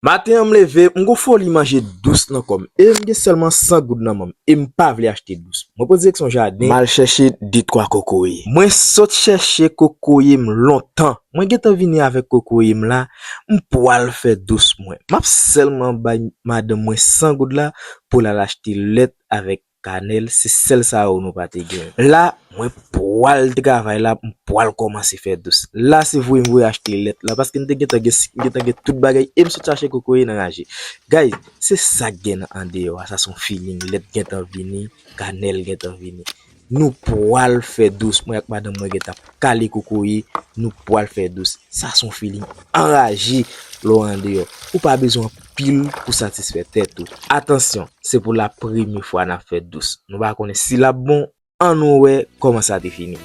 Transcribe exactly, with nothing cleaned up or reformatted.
Maten an m leve, m gon foli manje dous nan kò m. E m gen sèlman san goud nan men m. E m pa vle achte dous. Mwen pran direksyon jaden, m al chèche de twa kokoye. Mwen sot chèche kokoye m lontan. Mwen gentan vini avèk kokoye m la, m pwal fè dous mwen. M ap sèlman bay madanm mwen san goud la pou l al achte lèt avèk kanèl, se sèl sa yo nou pa te gen. La, mwen pwal travay la, m pwal kòmanse fè dous. La, se voye m voye achte lèt la, paske m te gentan gen sik, m gentan gen tout bagay, e m sot chache kokoye nan raje. Guys, se sa k gen nan andeyò a, sa se yon feeling, lèt gentan vini, kanèl gentan vini. Nou pwal fè dous, mwen ak madanm mwen gentan kale kokoye, nou pwal fè dous. Sa se yon feeling anraje lè w andeyò. Ou pa bezwen anpil pou satisfè tèt ou. Atansyon, se pou la premye fwa n ap fè dous. Nou pa konnen si l ap bon, ann nou wè kòman sa te fini.